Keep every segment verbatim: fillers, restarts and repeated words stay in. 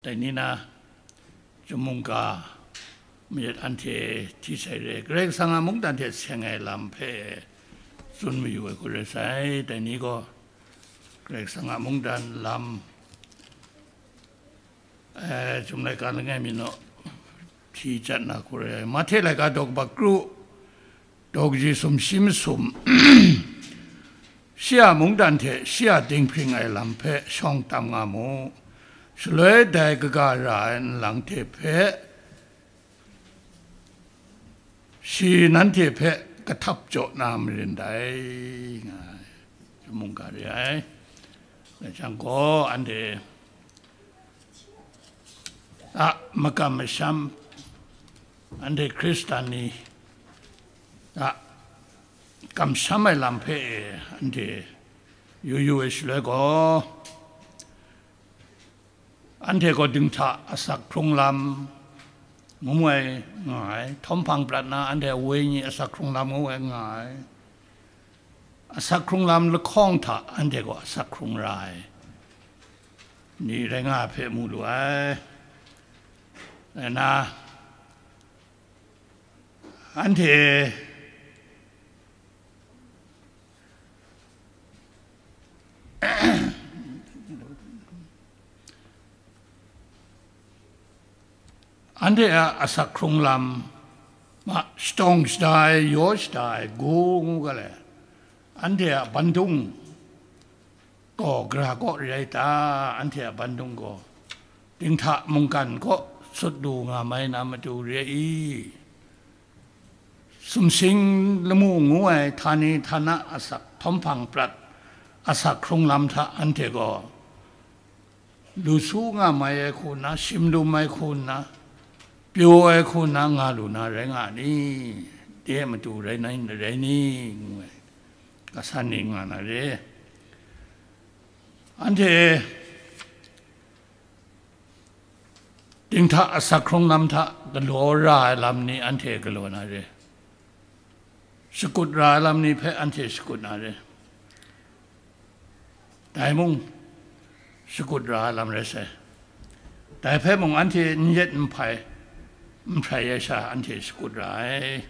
Dai ni na, chyum mungga mayat anhte hti sai re, Karai Kasang a mungdan hte seng ai lam hpe tsun mayu ai hku rai sai. Dai ni gaw Karai Kasang a mungdan lam, eh, Chyum laika langai mi naw hti chyat na hku rai ai. Mahte laika daw kaba kru, daw kaji sumshi masum, shi a mungdan hte shi a dinghpring ai lam hpe shawng tam nga mu. Shaloi dai kaga ra ai nlang hte hpe shi nanhte hpe kahtap jaw na marin dai, nga ai. Chyum mungga re ai. Dai jang gaw, anhte a makam masham, anhte Hkristan ni a kamsham ai lam hpe e anhte yu yu ai shaloi gaw, anhte gaw dinghta asak hkrung lam ngu ai nga ai, htawm hpang prat na anhte wenyi asak hkrung lam ngu ai nga ai. Asak hkrung lam lahkawng hta anhte gaw asak hkrung ra ai ni rai nga ai hpe mu lu ai. Rai na, anhte anhte a asak hkrung lam ma, shatawng shada ai, yaw shada ai, gu ngu ga le, anhte a bandung gaw gara kaw re ai ta? Anhte a bandung gaw dinghta mungkan kaw sut lu nga mai na matu re i? Sumsing lamu ngu ai htani htana asak, htawm hpang prat asak hkrung lam hta anhte gaw lu su nga mai ai hku nna, shim lum ai hku nna, pyaw ai hku nna nga lu na rai nga ni? De matu rai nai, rai ni? Ngu ai, kasan ni nga na re. Anhte dinghta asak hkrung lam hta galaw ra ai lam ni anhte galaw na re. Shakut ra ai lam ni hpe anhte shakut na re. Dai mung shakut ra ai lam rai sai. Dai hpe mung anhte n yet n hpai, n hprai ai sha anhte shakut ra ai.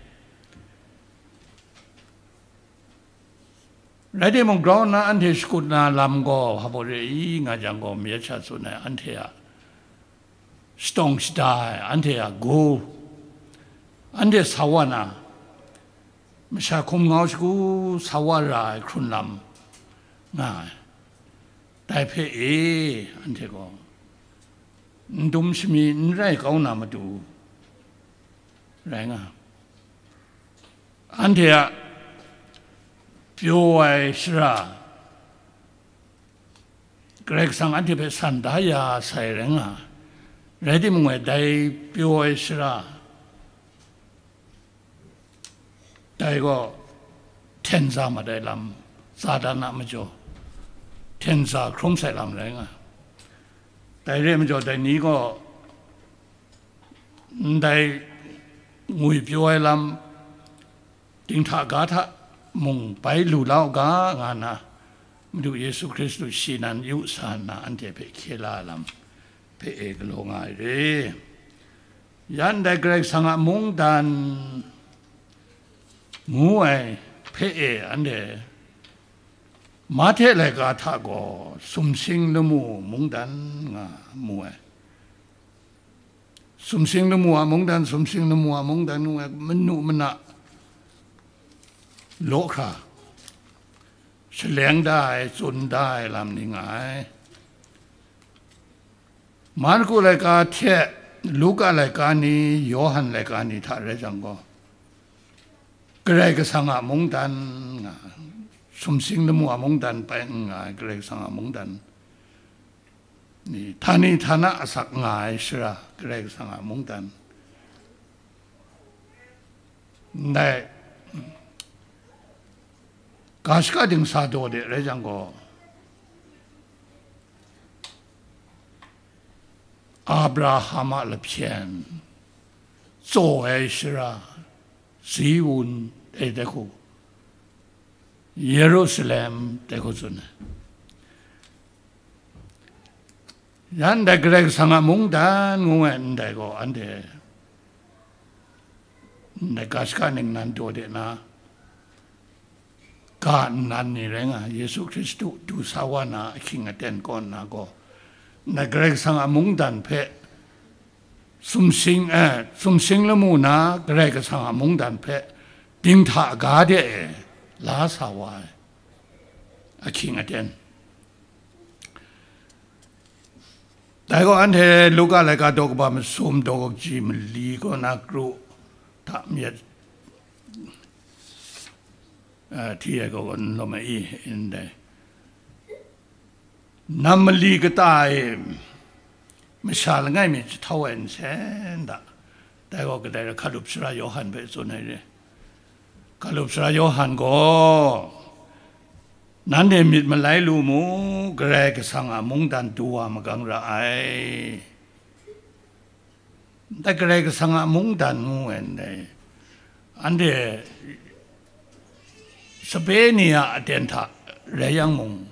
Rai timung, grau nna anhte shakut na lam gaw hpa baw re i nga jang gaw, mayat sha tsun ai anhte a shatawng shada ai, anhte a gu, anhte sa wa na, masha hkum ngau shagu sa wa ra ai hkrun lam nga ai. Dai hpe e, anhte gaw n dum shami n rai kau na matu rai nga. Anhte a pyaw ai shara, Karai Kasang anhte hpe san da ya sai rai nga. Rai timung, dai pyaw ai shara, dai gaw hten za mat ai lam, Satan a majaw hten za hkrum sai lam rai nga. Dai re ai majaw, dai ni gaw ndai ngwi pyaw ai lam dinghta ga hta mung bai lu la u ga, nga nna Madu Yesu Hkristu shi nan yu sa nna anhte hpe hkye la ai lam hpe e galaw nga ai re. Ya ndai Karai Kasang a mungdan ngu ai hpe e anhte Mahte laika hta gaw sumsing lamu mungdan nga mu ai. Sumsing lamu a mungdan, sumsing lamu a mungdan ngu ai, manu mana law hkra shaleng da ai, tsun da ai lam ni nga ai. Marku laika hte Luka laika ni, Yawhan laika ni hta rai jang gaw, Karai Kasang a mungdan nga, sumsing lamu a mungdan pai n nga ai, Karai Kasang a mungdan ni, htani htana asak nga ai shara, Karai Kasang a mungdan. Ndai ga shaka dingsa daw de rai jang gaw, Abraham a lahpyen, tsaw ai shara, Ziun, e, dai hku, Yerusalem, dai hku tsun ai. Ya ndai Karai Kasang a mungdan ngu ai ndai gaw, anhte ndai ga shaka ningnan daw de na, ga nnan ni rai nga, Yesu Hkristu du sa wa na ahkying aten kaw nna gaw, ndai Karai Kasang a mungdan hpe sumsing, eh, sumsing lamu na Karai Kasang a mungdan hpe dinghta ga de e la sa wa ai ahkying aten. Dai gaw anhte Luka laika daw kaba masum daw kaji mali kaw na kru hta myit, eh, hti ai gaw gaw n lawm ai i, ndai. Nam mali kata e masha langai mi jahtau ai nsen da. Dai gaw kadai ra hkalup sara Yawhan hpe tsun ai re. Hkalup sara Yawhan gaw, "Nanhte myit malai lu mu, Karai Kasang a mungdan du wa magang ra ai." Ndai Karai Kasang a mungdan ngu ai ndai, anhte sape ni a aten hta rai yang mung,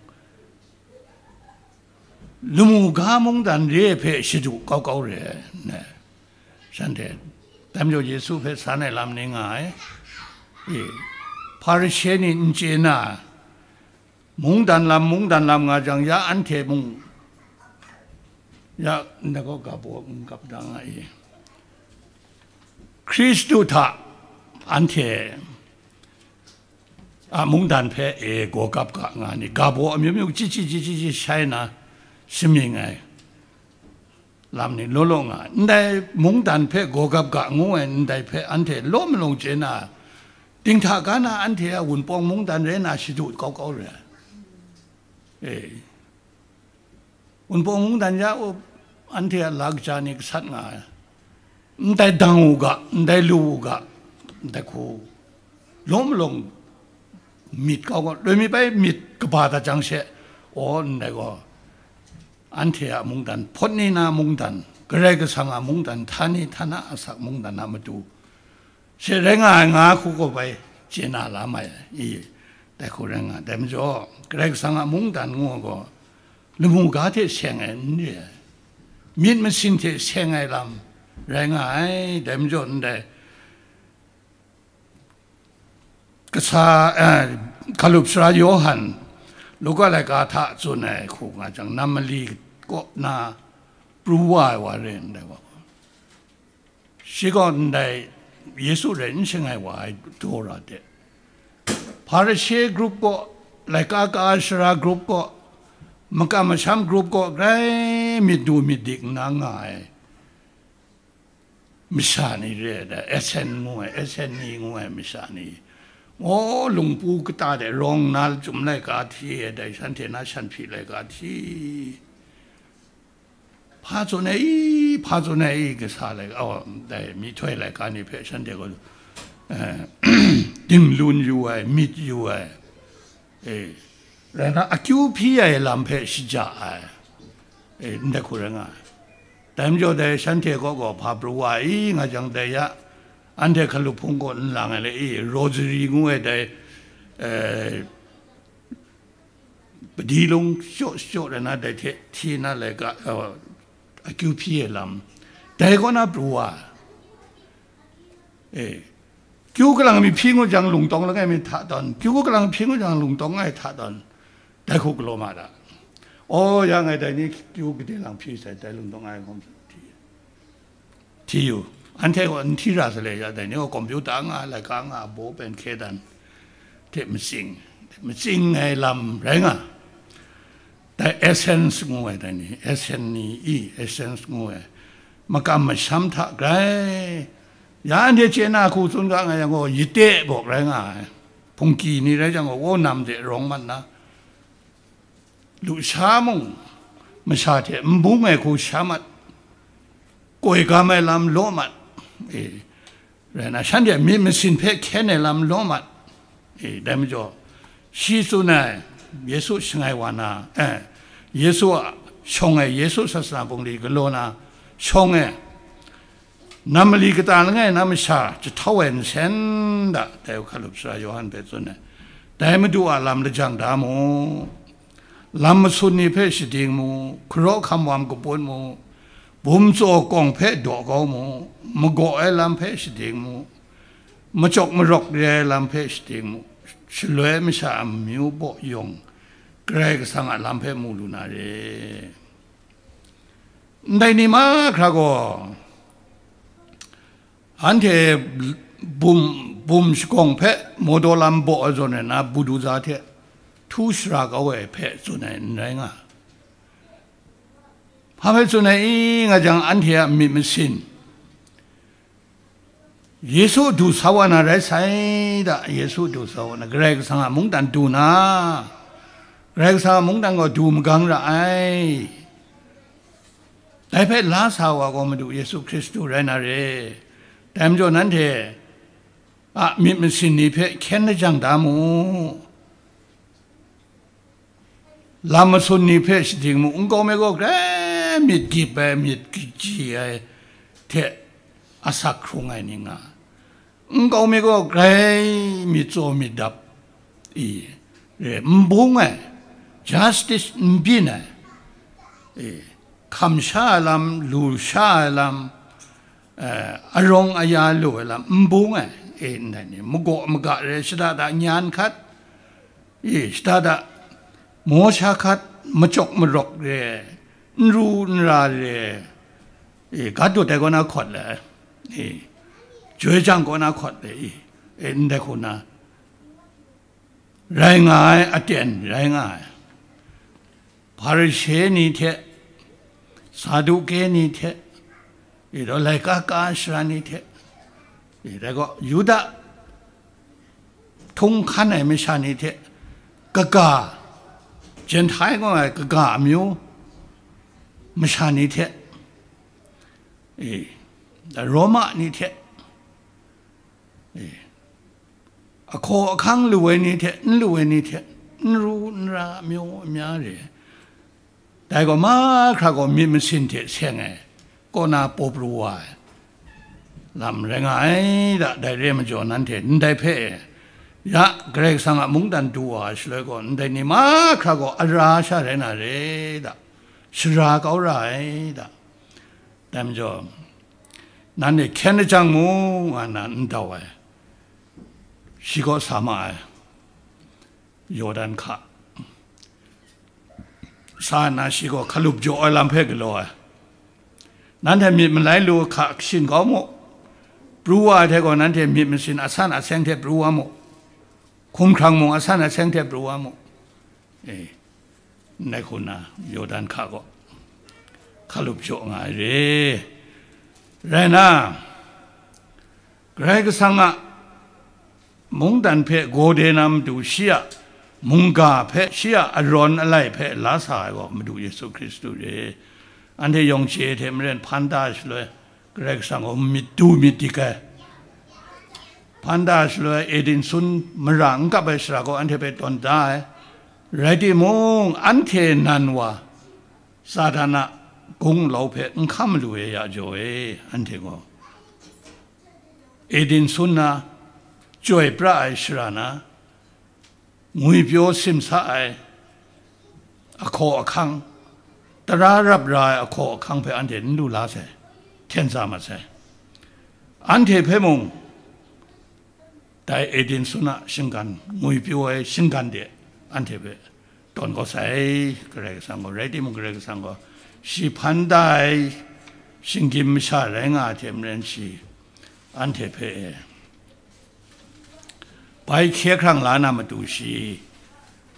lamu ga mungdan re ai hpe shadu kau kau re ai, shanhte, dai majaw Yesu hpe san ai lam ni nga ai. E, Hparishe ni n chye na, mungdan lam, mungdan lam nga jang, ya anhte mung, ya ndai gaw ga baw n kap da nga i. Hkristu hta anhte a mungdan hpe e gaw kap ga nga ni, ga baw amyu myu chyi chyi chyi chyi chyi shai na shamying ai lam ni law law nga ai. Ndai mungdan hpe gaw kap ga ngu ai ndai hpe anhte law malawng chye na, dinghta ga na anhte a Wunpawng mungdan rai na shadu kau kau re ai. E. Wunpawng mungdan ya u, anhte a la kaja ni gasat nga ai. Ndai dang u ga, ndai lu u ga, ndai hku law malawng myit kau gaw, loi mi bai myit kaba dat jang she, aw, ndai gaw, anhte a mungdan, hpawt ni na mungdan, Karai Kasang a mungdan, htani htana asak mungdan a matu, she rai nga ai nga hku gaw bai chye na la mai i, dai hku rai nga ai. Dai majaw, Karai Kasang a mungdan ngu ai gaw, lamu ga hte seng ai n re ai, myit masin hte seng ai lam rai nga ai. Dai majaw ndai, kasa, eh, hkalup sara Yawhan, Luka laika hta tsun ai hku nga jang, nam mali kaw na pru wa ai wa re ndai wa. Shi gaw ndai Yesu rai n shangai wa ai daw ra de. Hparishe group kaw, laika ka ai sara group kaw, makam masham group kaw, grai myit du myit dik nna nga ai masha ni re ai, Esen ngu ai, Esen ni ngu ai masha ni. Ngaw, lungpu kata de rawng nna lachyum laika hti ai, dai shanhte na shan hpyi laika hti. Hpa tsun ai i, hpa tsun ai i, kasa laika, aw, dai myihtoi laika ni hpe shanhte gaw, eh, dinglun yu ai, myit yu ai, e, rai na, akyu hpyi ai lam hpe shaja ai, e, ndai hku rai nga ai. Dai majaw dai shanhte kaw gaw hpa pru wa i nga jang, dai ya, anhte hkalup hpung kaw n lang ai le i, rosary ngu ai dai, eh, padi lung shaw shaw rai na, dai hte hti na laika, uh, akyu hpyi ai lam, dai kaw na pru wa, e, kyu kalang mi hpyi ngu jang lungtawng langai mi hta tawn, kyu kalang hpyi ngu jang lungtawng langai hta tawn, dai hku galaw ma da. Aw, ya ngai dai ni kyu gade lang hpyi sai, dai lungtawng langai hkawm hti. Hti yu, anhte gaw n hti ra sa le ya, dai ni gaw computer nga, laika nga, baw pen hkye dan hte matsing, matsing ai lam rai nga. Dai essence ngu ai, dai ni, essence ni i, essence ngu ai, makam masham hta grai, ya anhte chye na hku tsun ga nga yang gaw, yite baw rai nga ai, hpungki ni rai jang gaw, wo nam de rawng mat na, lusha mung masha hte n bung ai hku sha mat, koi gam ai lam law mat, e, rai na, shanhte myit masin hpe hkyen ai lam law mat, e, dai majaw, shi tsun ai, Yesu shangai wa na, eh, Yesu a shawng e, Yesu sasana bungli galaw na shawng e, nam mali kata langai na masha jahtau ai nsen da, dai hkalup sara Yawhan hpe tsun ai. Dai Madu a lam lajang da mu. Lam masun ni hpe shading mu, hkaraw hkam wam kaput mu, bum tsaw kawng hpe daw kau mu, magaw ai lam hpe shading mu, macawk marawk re ai lam hpe shading mu, shaloi masha a amyu baw yawng Karai Kasang a lam hpe mu lu na re. Ndai ni mahkra gaw, anhte bum, bum shakawng hpe mawdaw lam baw ai zawn e na, buduza hte htu shara kau ai hpe tsun ai n rai nga. Hpa hpe tsun ai i nga jang, anhte a myit masin, Yesu du sa wa na rai sai da, Yesu du sa wa na, Karai Kasang a mungdan du na, Karai Kasang a mungdan gaw du magang ra ai. Dai hpe la sa wa gaw Madu Yesu Hkristu rai na re. Dai majaw nanhte a myit masin ni hpe hkyen lajang da mu. Lam masun ni hpe shading mu, nkau mi gaw grai myit gyip ai, myit kaji ai hte asak hkrung ai ni nga, nkau mi gaw grai myit tsaw myit dap, i, re, n bung ai, justice n byin ai, i, hkam sha ai lam, lu sha ai lam, eh, arawng aya lu ai lam n bung ai, e, ndai ni, magaw maga re, shada da nyan hkat, e, shada da maw sha hkat, macawk marawk re, n ru n ra re, e, ga dut ai kaw na hkawt le, e, joi jang kaw na hkawt le, e, e, ndai hku na, rai nga ai aten rai nga ai. Hparishe ni hte, Saduke ni hte, e, laika ka ai sara ni hte, e, dai gaw Yuda htung hkan ai masha ni hte, kaga, Jentail gaw ai kaga amyu masha ni hte, e, Roma ni hte, e, ahkaw ahkang lu ai ni hte, n lu ai ni hte, n ru n ra, amyu amya re. Dai gaw mahkra gaw myit masin hte seng ai, kaw na paw pru wa ai lam rai nga ai da, dai re ai majaw nanhte ndai hpe e, ya, Karai Kasang a mungdan du wa ai shaloi gaw, ndai ni mahkra gaw ara sha rai na re da, shara kau ra ai da. Dai majaw, nanhte hkyen lajang mu, nga na n dau ai, shi kaw sa ma ai, Yawdan hka sa nna, shi gaw hkalup jaw ai lam hpe galaw ai. Nanhte myit malai lu hka kashin kau mu, pru wa ai hte gaw, nanhte myit masin asan aseng hte pru wa mu, hkumhkrang mung asan aseng hte pru wa mu. E, ndai hku na, Yawdan hka gaw hkalup jaw nga ai re. Rai nna, Karai Kasang a mungdan hpe gawde na matu, shi a mungga hpe, shi a arawn alai hpe la sa ai gaw Madu Yesu Hkristu re. Anhte yawng chye hte maren hpan da ai shaloi, Karai Kasang gaw myit du myit dik ai. Hpan da ai shaloi, Eden sun mara n kap ai sara gaw anhte hpe tawn da ai. Rai timung, anhte nan wa, Satan a gunglau hpe n hkam lu ai ya jaw e, anhte gaw Eden sun na chyoi pra ai shara na, ngwipyaw simsa ai ahkaw ahkang, tara rap ra ai ahkaw ahkang hpe anhte n lu la sai, hten sa mat sai. Anhte hpe mung dai Eden sun a shinggan, ngwipyaw ai shinggan de anhte hpe tawn kau sai, Karai Kasang gaw. Rai timung, Karai Kasang gaw shi hpan da ai shinggyim masha rai nga ai hte maren, shi anhte hpe bai hkye hkrang la na matu, shi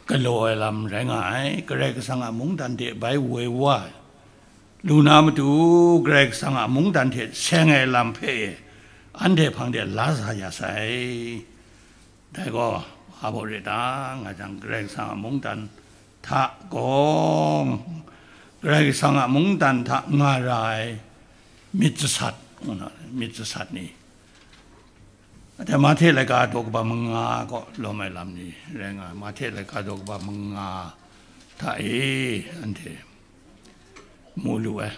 galaw ai lam rai nga ai. Karai Kasang a mungdan de bai woi wa ai, lu na matu, Karai Kasang a mungdan hte seng ai lam hpe anhte hpang de la sa ya sai. Dai gaw, hpa baw re ta nga jang, Karai Kasang a mungdan hta gaw, Karai Kasang a mungdan hta nga ra ai myit jasat, myit jasat ni, Mahte laika daw kaba manga kaw lawm ai lam ni rai nga ai. Mahte laika daw kaba manga hta e anhte mu lu ai.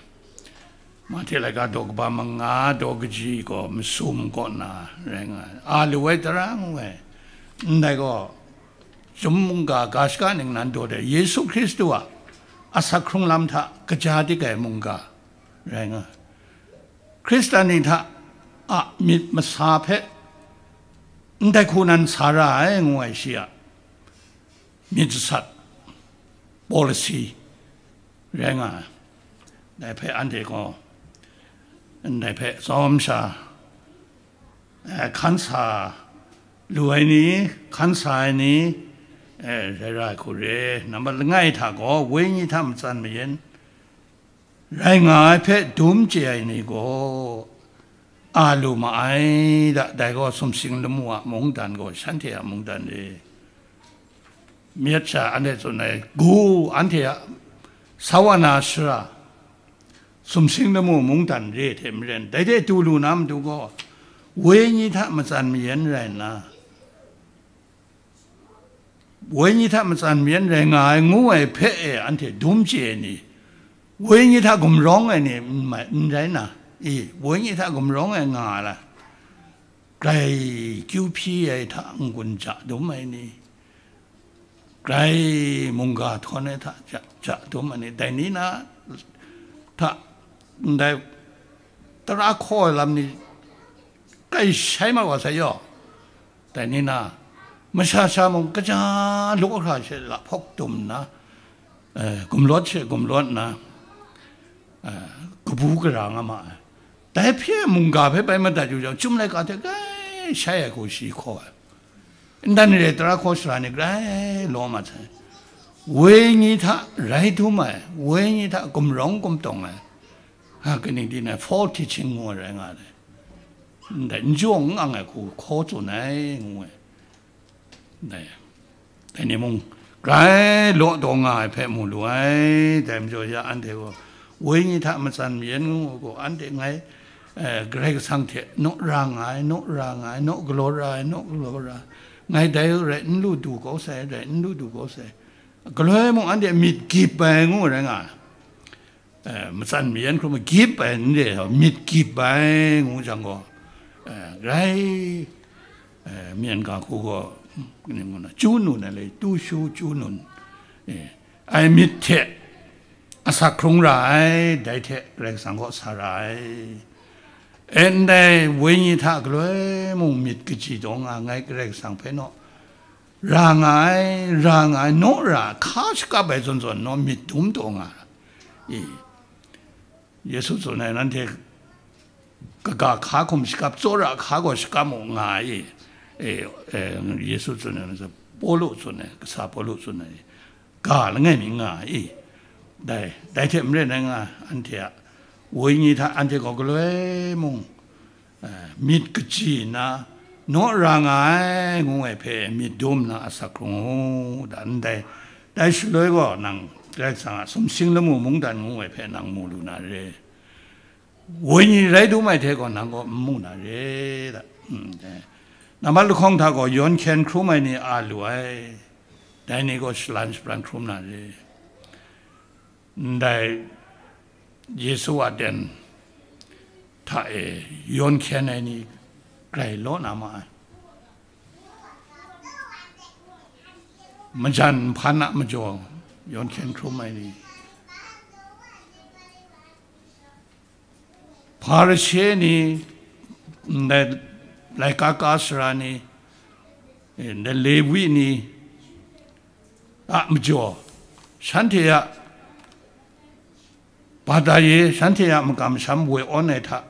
Mahte laika daw kaba manga daw kaji gaw masum kaw na rai nga ai. A lu ai tara ngu ai. Ndai gaw, Chyum mungga ga shaka ningnan daw de, Yesu Hkristu a asak hkrung lam hta kaja dik ai mungga rai nga ai. Hkristan ni hta a myit masa hpe ndai hku nan sa ra ai, ngu ai shi a myit sat policy rai nga ai. Dai hpe anhte gaw, ndai hpe tsawm sha, eh, hkan sa lu ai ni, hkan sa ai ni, eh, rai ra ai hku re. Nambat langai hta gaw, wenyi hta matsan mayan rai nga ai hpe dum chye ai ni gaw, a lu ma ai da, dai gaw sumsing lamu a mungdan gaw shanhte a mungdan re. Myit sha anhte tsun ai, gu anhte a sawana sara, sumsing lamu mungdan re hte maren, dai hte du lu na matu gaw, wenyi hta matsan mayan rai nna, wenyi hta matsan mayan rai nga ai ngu ai hpe e anhte dum chye ai ni, wenyi hta gumrawng ai ni n mai, n rai na, i, wenyi hta gumrawng ai nga ai la, grai kyu hpyi ai hta n-gun ja dum ai ni, grai mungga htawn ai hta ja, ja dum ai ni, dai ni na hta ndai tara hkaw ai lam ni kai shai mat wa sai yaw. Dai ni na, masha sha mung kaja law hkra she lahpawk dum nna, eh, gumlawt she gumlawt nna, eh, kabu gara nga ma ai. Dai hpyi mungga hpe bai madat yu jang, Chyum laika hte grai shai ai hku shi hkaw ai. Ndan re ai tara hkaw sara ni grai law mat sai. Wenyi hta rai dum ai, wenyi hta gumrawng gumtawng ai, ha, kaning di na, false teaching ngu ai rai nga ai. Ndai n jawng n ang ai hku hkaw tsun ai, ngu ai. Dai, dai ni mung, grai law taw nga ai hpe mu lu ai. Dai majaw ya anhte gaw, wenyi hta matsan mayan ngu gaw, anhte ngai, eh, Karai Kasang hte naw ra nga ai, naw ra nga ai, naw galaw ra ai, naw galaw ra ai, ngai dai rai n lu du kau sai, rai n lu du kau sai. Galoi mung anhte myit gyip ai ngu rai nga ai. Eh, matsan mayan hkrum ai, gyip ai n re, myit gyip ai ngu jang gaw, eh, rai, eh, myen ga hku gaw, kaning ngu na, chyu nun ai le, tu shu chyu nun, eh, ai myit hte asak hkrung ra ai, dai hte Karai Kasang kaw sa ra ai. E, ndai wenyi hta galoi mung myit kaji taw nga, ngai Karai Kasang hpe naw ra nga ai, ra nga ai, naw ra, hka shakap ai zawn zawn naw myit dum taw nga ai. Yesu tsun ai, nanhte kaga hka hkum shakap, tsawra hka gaw shakap mu nga ai. E, e, Yesu tsun ai, Pawlu tsun ai, kasa Pawlu tsun ai, ga langai mi nga ai. Dai, dai hte maren ai nga, anhte a wenyi hta anhte gaw galoi mung, eh, myit kaji nna, naw ra nga ai ngu ai hpe myit dum nna asak hkrung u, da ndai, dai shaloi gaw nang Karai Kasang a sumsing lamu mungdan ngu ai hpe nang mu lu na re. Wenyi rai dum ai hte gaw nang gaw n mu na re, da. Mm, dai. Nambat lahkawng hta gaw yawn hkyen hkrum ai ni a lu ai, dai ni gaw shalan shabran hkrum na re. Ndai Yesu a ten hta e yawn hkyen ai ni grai law na ma ai. Majan nhpan a majaw yawn hkyen hkrum ai ni, Hparishe ni, ndai laika ka sara ni, ndai Lewi ni a majaw, shanhte a bata e, shanhte a makam masham woi awn ai hta,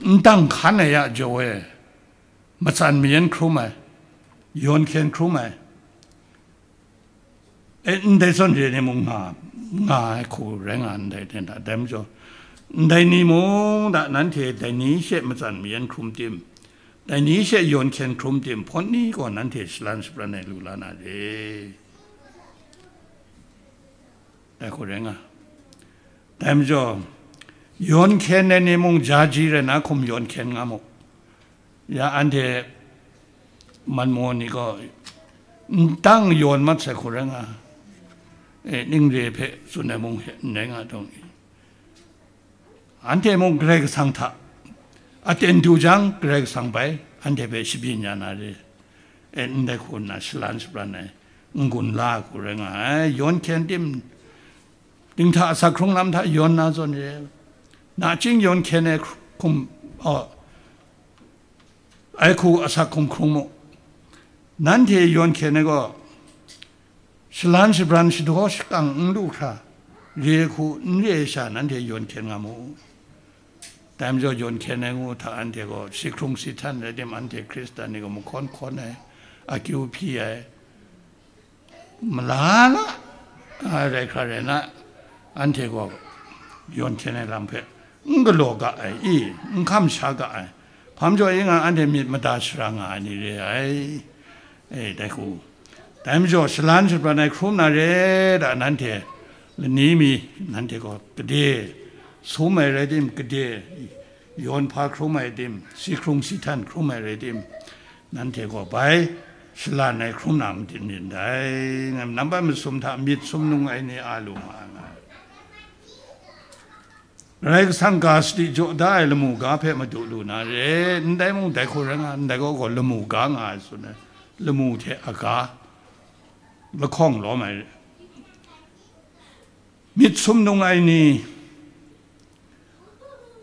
n dang hkan ai a jaw e, matsan mayan hkrum ai, yawn hkyen hkrum ai, e, ndai zawn re ni mung nga, nga ai hku rai nga ndai ten hta, dai majaw, ndai ni mung da nanhte dai ni she matsan mayan hkrum tim, dai ni she yawn hkyen hkrum tim, hpawt ni gaw nanhte shalan shabran ai lu la na re. Dai hku rai nga. Dai majaw, yawn hkyen ai ni mung ja ji rai na hkum yawn hkyen nga mu. Ya anhte man maw ni gaw, n dang yawn mat sai hku rai nga, e, ning re hpe tsun ai mung hte n rai nga dawng i? Anhte mung Karai Kasang hta aten du jang, Karai Kasang bai anhte hpe shabyin ya na re. E, ndai hku nna shalan shabran ai n-gun la ai hku rai nga ai. Yawn hkyen tim, dinghta asak hkrung lam hta yawn na zawn re, nachying yawn hkyen ai hkum, aw, ai hku asak hkum hkrung mu. Nanhte yawn hkyen ai gaw, shalan shabran shadaw shakang n lu hkra, re ai hku n re ai sha nanhte yawn hkyen nga mu. Dai majaw yawn hkyen ai ngu hta anhte gaw si hkrung si htan rai tim, anhte Hkristan ni gaw mahkawn hkawn ai, akyu hpyi ai, mala la, a, rai hkra rai na, anhte gaw yawn hkyen ai lam hpe n galaw ga ai i, n hkam sha ga ai, hpa majaw i nga anhte myit mada shara nga ai ni re ai. E, dai hku. Dai majaw, shalan shabran ai hkrum na re da, nanhte lani mi, nanhte gaw gade sum ai rai tim, gade yawn hpa hkrum ai tim, si hkrung si htan hkrum ai rai tim, nanhte gaw bai shalan ai hkrum na matin rin dai. Nambat masum hta myit sumnung ai ni a lu ma nga ai. Karai Kasang ga sadi jaw da ai lamu ga hpe madu lu na re, ndai mung dai hku rai nga, ndai gaw gaw lamu ga nga ai tsun ai, lamu hte aga lahkawng lawm ai. Myit sumnung ai ni,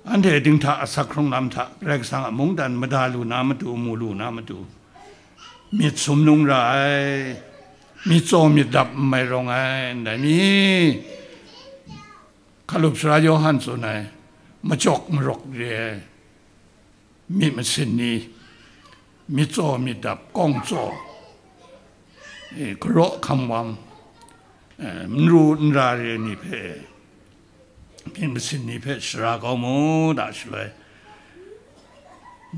anhte dinghta asak hkrung lam hta Karai Kasang a mungdan mada lu na matu, mu lu na matu, myit sumnung ra ai, myit tsaw myit dap n mai rawng ai, ndai mi, Hkalup sara Yawhan tsun ai, macawk marawk re ai, myit masin ni, myit tsaw myit dap, kawng tsaw, e, garaw hkam wam, e, n ru n ra re ni hpe, myit masin ni hpe sara kau mu da, shaloi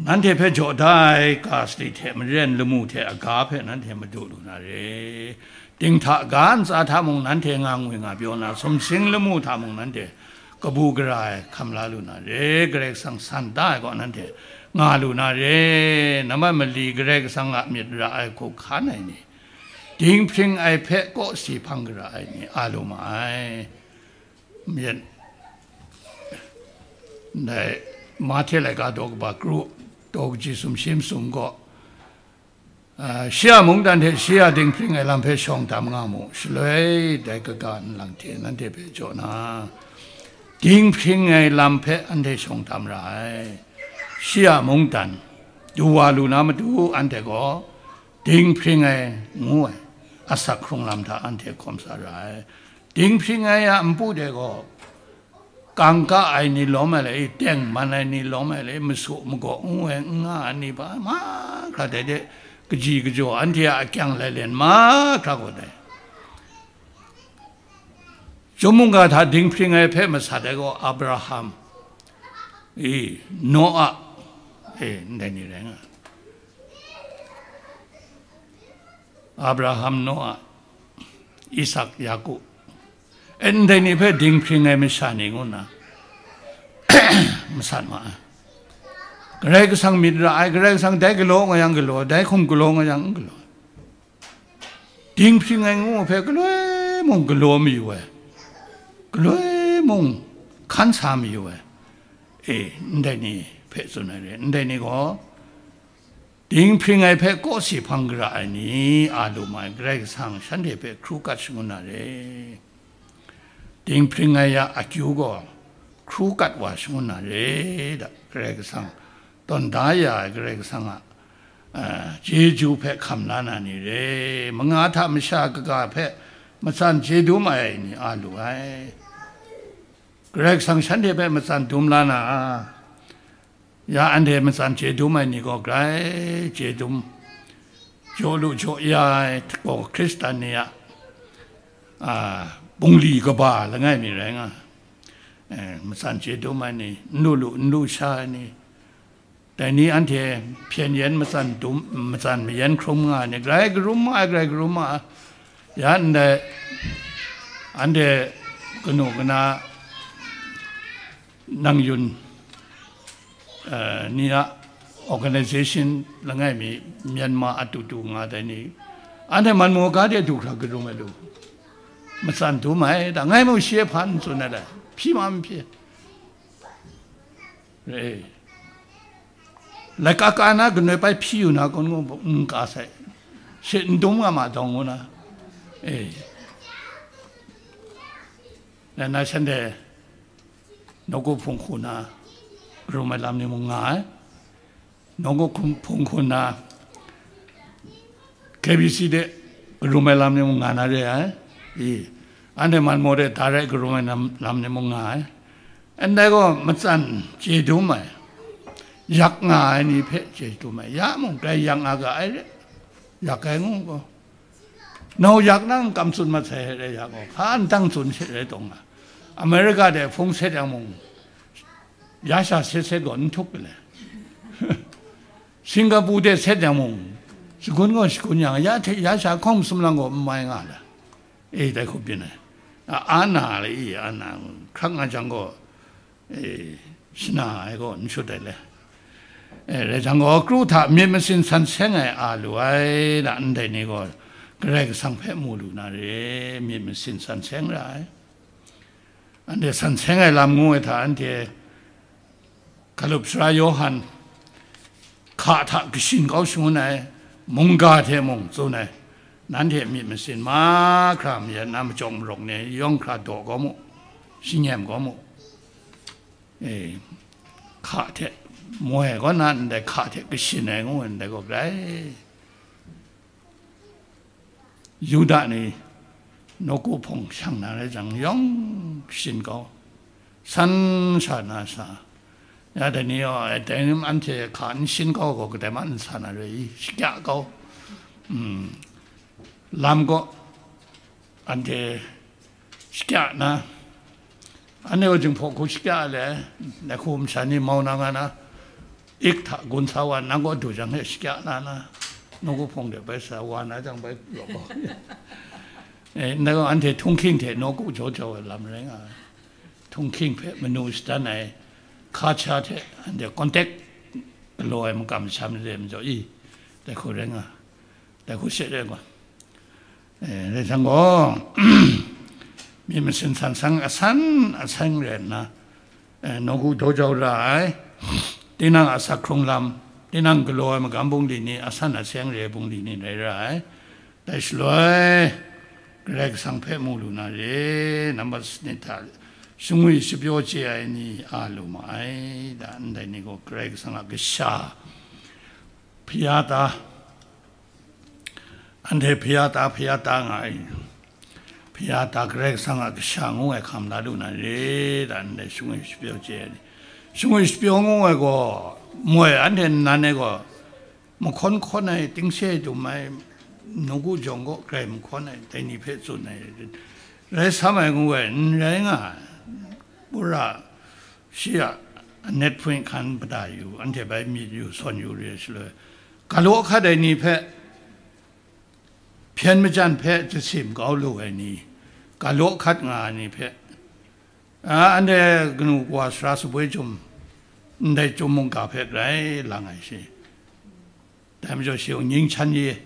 nanhte hpe jaw da ai ga sadi hte maren lamu hte aga hpe nanhte madu lu na re. Dinghta ga ntsa hta mung nanhte nga ngwi nga pyaw na, sumsing lamu hta mung nanhte kabu gara ai hkam la lu na re. Karai Kasang san da ai gaw nanhte nga lu na re. Nambat mali Karai Kasang a myit ra ai hku hkan ai ni, dinghpring ai hpe kawsi hpang gara ai ni a lu ma ai. Myit, ndai Mahte laika daw kaba kru, daw kaji sumshi masum gaw, a, shi a mungdan hte shi a dinghpring ai lam hpe shawng tam nga mu, shaloi dai kaga nlang hte nanhte hpe jaw na, dinghpring ai lam hpe anhte shawng tam ra ai. Shi a mungdan du wa lu na matu, anhte gaw dinghpring ai ngu ai asak hkrung lam hta anhte hkawm sa ra ai. Dinghpring ai a npu de gaw, kangka ai ni lawm ai le, tengman ai ni lawm ai le, masu magaw n woi n nga ai ni hpa mahkra dai de, kaji kajaw anhte a akyang lai len mahkra gaw dai. Chyum mungga hta dinghpring ai hpe masat ai gaw, Abraham, e, Noa, e, ndai ni rai nga ai. Abraham, Noa, Isak, Yaku, e, ndai ni hpe dinghpring ai masha ni ngu nna masat ma ai. Karai Kasang myit ra ai, Karai Kasang dai galaw nga yang galaw, dai hkum galaw nga yang n galaw. Dinghpring ai ngu hpe galoi mung galaw mayu ai, galoi mung hkan sa mayu ai. E, ndai ni hpe tsun ai re, ndai ni gaw, dinghpring ai hpe kawsi hpang gara ai ni a lu ma ai, Karai Kasang shanhte hpe hkru kat shangun na re. Dinghpring ai a akyu gaw hkru kat wa shangun na re da, Karai Kasang tawn da ya ai, Karai Kasang a, a, chyeju hpe hkam la na ni re. Manga hta masha kaga hpe matsan chye dum ai ni a lu ai. Karai Kasang shanhte hpe matsan dum la na, ya anhte matsan chye dum ai ni gaw grai chye dum, jaw lu jaw ya ai gaw Hkristan ni a, a, bungli kaba langai mi rai nga ai. E, matsan chye dum ai ni, n lu lu n lu sha ai ni, dai ni anhte hpyen yen matsan dum, matsan mayan hkrum nga ai ni, grai karum ma ai, grai karum ma ai. Ya ndai, anhte kanu kana nang yun, eh, ni a organization langai mi, Myanmar a tu tu nga dai ni, anhte man maw ga de du hkra karum ai lu, matsan dum ai, da ngai mung shi e hpa n tsun ai lai, hpyi ma n hpyi. Re. Laika ka na kanoi pai hpyi yu na kun ngu n ka sai, she n dum nga ma dawng ngu na, e, na na shanhte nawku hpung hku na karum ai lam ni mung nga ai. Nawku hpung hku na K B C de karum ai lam ni mung nga na re ai. I, anhte man maw de da rai karum ai lam, lam ni mung nga ai. Ndai gaw matsan chye dum ai, yak nga ai ni hpe chye dum ai, ya mung grai yak nga ga ai re, yak ai ngu gaw, nau yak nang kam tsun mat sai re, ya gaw hka n dang tsun she rai taw nga. America de hpung set yang mung, ya sha set set gaw n htuk le. Singapore de set yang mung, shagun gaw shagun yang, ya hte ya sha hkawng sumlang gaw n mai nga le. E, dai hku byin ai. A, a na le, i, a na, hkrak nga jang gaw, e, shana ai gaw n shut ai le. E, rai jang gaw, kru hta myit masin san seng ai a lu ai, da ndai ni gaw, Karai Kasang hpe mu lu na re, myit masin san seng ra ai. Anhte san seng ai lam ngu ai hta, anhte Hkalup Sara Yawhan hka hta kashin kau shangun ai mungga hte mung tsun ai, nanhte myit masin mahkra mayat na, machyawk marawk ni yawng hkra daw kau mu, shingem kau mu. E, hka hte moi kaw na ndai hka hte kashin ai ngu ai ndai gaw grai. Yuda ni nawku hpawng shang na rai jang, yawng shin kau, san sha na sa. Ya dai ni gaw, dai ni anhte hka n shin kau gaw, kadai ma n sa na re i, shakya kau. Mm. Lam gaw, anhte shakya na, anhte gaw jinghpaw hku shakya le, dai hku masha ni mau na nga na, ik hta gun sa wa, nang gaw du jang he shakya na na, nawku hpawng de bai sa wa na jang bai law gaw. E, ndai gaw anhte htunghking hte nawku jau jau ai lam rai nga ai. Htunghking hpe manu shadan ai hka cha hte anhte contact galaw ai makam masham ni re majaw i, dai hku rai nga, dai hku she rai nga. E, rai jang gaw, myit masin san seng asan aseng rai nna, e, nawku daw jau ra ai, tinang a asak hkrung lam, tinang galaw ai magam bungli ni, asan aseng re ai bungli ni rai ra ai. Dai shaloi, Karai Kasang hpe mu lu na re, nambat sanit hta shangwi shapyaw chye ai ni a lu ma ai, da ndai ni gaw Karai Kasang a kasha, hpya ta, anhte hpya ta, hpya ta nga ai, hpya ta Karai Kasang a kasha ngu ai hkam la lu na re, da ndai shangwi shapyaw chye ai ni. Shangwi shapyaw ngu ai gaw, moi anhte nnan ai gaw, mahkawn hkawn ai, tingse dum ai, nawku jawng gaw grai mahkawn ai, dai ni hpe tsun ai, rai sam ai ngu ai, n rai nga ai. Pura shi a anet hpung hkan mada yu, anhte bai myit yu, sawn yu re ai shaloi, galaw hkat ai ni hpe, hpyen majan hpe jasim kau lu ai ni, galaw hkat nga ai ni hpe, a, anhte kanu kawa sara sapoi chyum, ndai chyum mungga hpe grai lang ai shi. Dai majaw shi gaw Nying Chan Ye,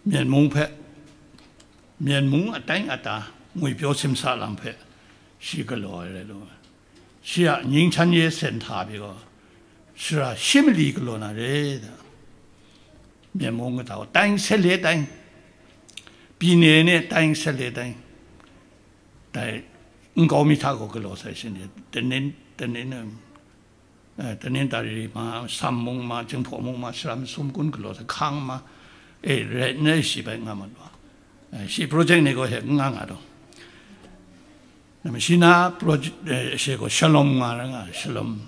Myen mung hpe, Myen mung atai ata ngwipyaw simsa lam hpe shi galaw ai rai lu ai. Shi a Nying Chan Ye sen hta pyi gaw, sara shi mali galaw na re, da. Myen mung kata gaw tai set le tai, pyi ne ne tai set le tai, dai nkau mi hta gaw galaw sai shi ni, danin, danin, eh, danin dari ma, sam mung ma, jinghpaw mung ma, sara masum kun galaw sai, hkang ma, e, rai nna shi bai nga ma lu. Eh, shi project ni gaw he n nga nga dawng. Nang shi na project, eh, she gaw Shalom nga ra nga, Shalom.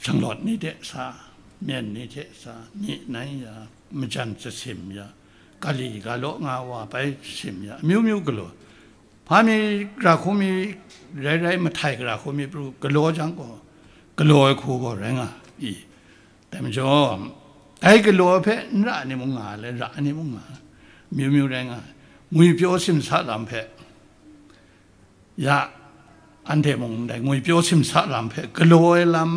Shanglawt ni hte sa, myen ni hte sa, myi nai ya, majan jasim ya, kali galaw nga wa bai jasim ya, amyu myu galaw. Hpa mi, gara hku mi, rai rai, mahtai gara hku mi pru galaw jang gaw, galaw ai hku gaw rai nga i. Dai majaw, dai galaw ai hpe n ra ai ni mung nga ai, ra ai ni mung nga ai, amyu myu rai nga ai. Ngwipyaw simsa lam hpe, ya, anhte mung ndai ngwipyaw simsa lam hpe galaw ai lam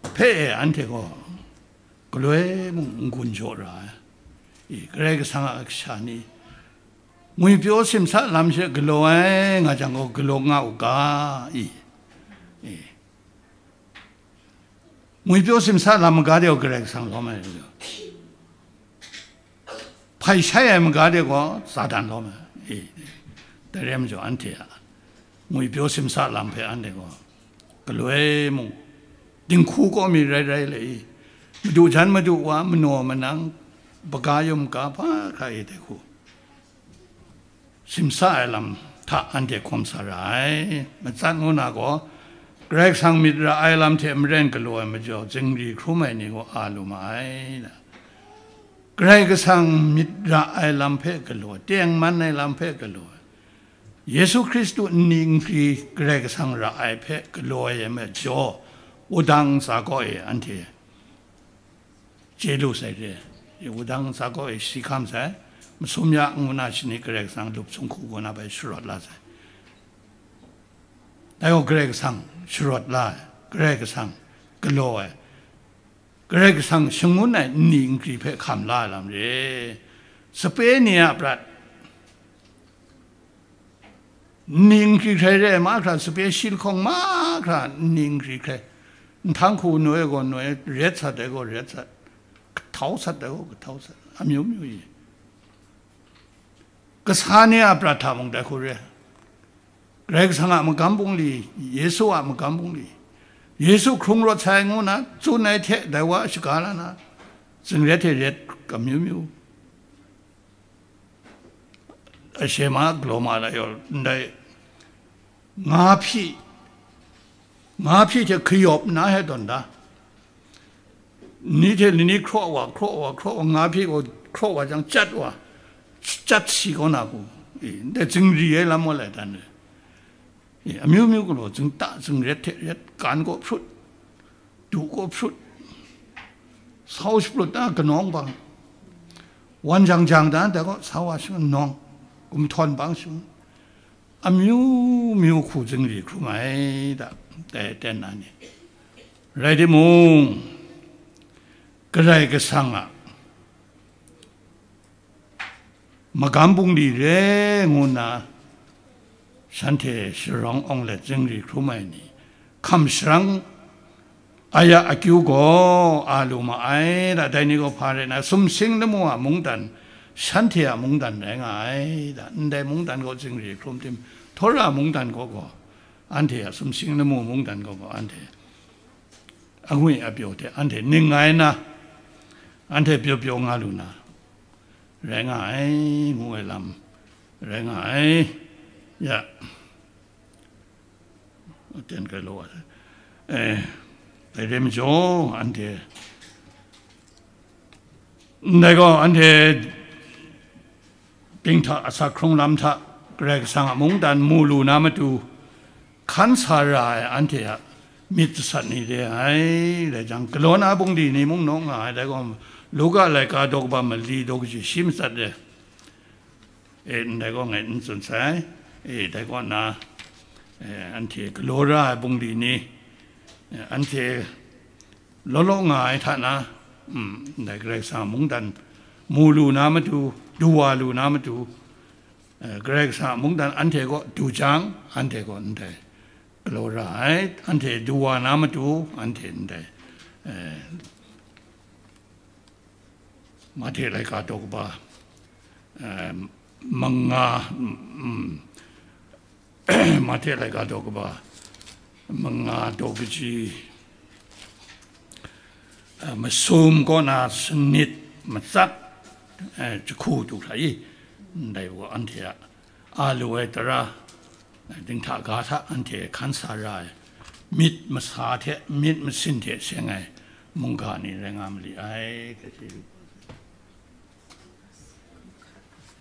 hpe e anhte gaw galoi mung n gun jaw ra ai. I, Karai Kasang a kasha ni, ngwipyaw simsa lam she galaw ai nga jang gaw, galaw nga u ga, i, i. Ngwipyaw simsa lam maga de gaw Karai Kasang lawm ai, hpai shai ai maga de gaw Satan lawm ai. E, dai re majaw, anhte a ngwipyaw simsa lam hpe anhte gaw galoi mung, dinghku kaw mi rai rai le i, madu jan madu wa, manaw manang, baga yum ga hpa hkra e dai hku simsa ai lam hta anhte hkawm sa ra ai. Matsat ngu na gaw, Karai Kasang myit ra ai lam hte maren galaw ai majaw, zingri hkrum ai ni gaw a lu ma ai. Karai Kasang myit ra ai lam hpe galaw ai, tengman ai lam hpe galaw ai, Yesu Hkristu nni nkri Karai Kasang ra ai hpe galaw ai majaw, wudang ntsa kaw e anhte chye lu sai re. Wudang ntsa kaw e shi hkam sai, masum ya ngu na shani Karai Kasang lup sung hku kaw na bai sharawt la sai. Dai gaw Karai Kasang sharawt la ai, Karai Kasang galaw ai, Karai Kasang shangun ai nni nkri hpe hkam la ai lam re. Sape ni a prat, nni nkri hkrai re ai mahkra, sape shi lahkawng mahkra nni nkri hkrai, nhtang hku noi ai gaw noi, ret sat ai gaw ret sat, kahtau sat ai gaw kahtau sat, amyu myu i. Kasa ni a prat hta mung dai hku re. Karai Kasang a magam bungli, Yesu a magam bungli, Yesu hkrung rawt sai ngu na tsun ai hte dai wa shaga la na, zingret hte ret amyu myu. Ashe ma galaw ma la yaw ndai, nga hpyi, nga hpyi hte hkayawp nna he tawn da. Ni hte ni ni hkraw wa, hkraw wa, hkraw wa, nga hpyi gaw hkraw wa jang, chyat wa, chyat si kaw na hku, e, ndai zingri ai lam wa lai dan re. E, amyu myu galaw, zingta zingret hte ret, kan gaw hprut, du gaw hprut, sau shaplut da kanawng bang, wan jang jang da, dai gaw sau wa shanawng, gumhtawn bang shangun, amyu myu hku zingri hkrum ai da, dai ten na ni. Rai timung, Karai Kasang a magam bungli re ngu nna shanhte sharawng awng let zingri hkrum ai ni, hkam sharang aya akyu gaw a lu ma ai da, dai ni gaw hpa rai na, sumsing lamu a mungdan, shanhte a mungdan rai nga ai da, ndai mungdan gaw zingri hkrum tim, Tora mungdan gaw gaw, anhte a sumsing lamu mungdan gaw gaw, anhte angwi apyaw hte anhte ning ngai na, anhte pyaw pyaw nga lu na, rai nga ai, ngu ai lam, rai nga ai, ya, aten kai law ai, eh, dai re majaw, anhte, ndai gaw, anhte, ping hta, asak hkrung lam hta, Karai Kasang a mungdan mu lu na matu, hkan sa ra ai anhte a myit jasat ni re ai, rai jang, galaw na bungli ni mung nawng nga ai, dai gaw, Luka laika daw kaba mali daw kaji shi matsat re, e, ndai gaw ngai n tsun sai, e, dai gaw na, e, anhte galaw ra ai bungli ni, e, anhte law law nga ai hta na, mm, ndai Karai Kasang a mungdan mu lu na matu, du wa lu na matu, eh, Karai Kasang a mungdan anhte kaw du jang, anhte kaw ndai galaw ra ai, anhte du wa na matu, anhte ndai, eh, Mahte laika daw kaba, eh, manga, mm, Mahte laika daw kaba, manga daw kaji, eh, masum kaw na sanit matsat, eh, jahku du hkra i, ndai wa anhte a, a lu ai tara, eh, dinghta ga hta anhte hkan sa ra ai, myit masa hte, myit masin hte seng ai mungga ni rai nga ma li ai, kasi.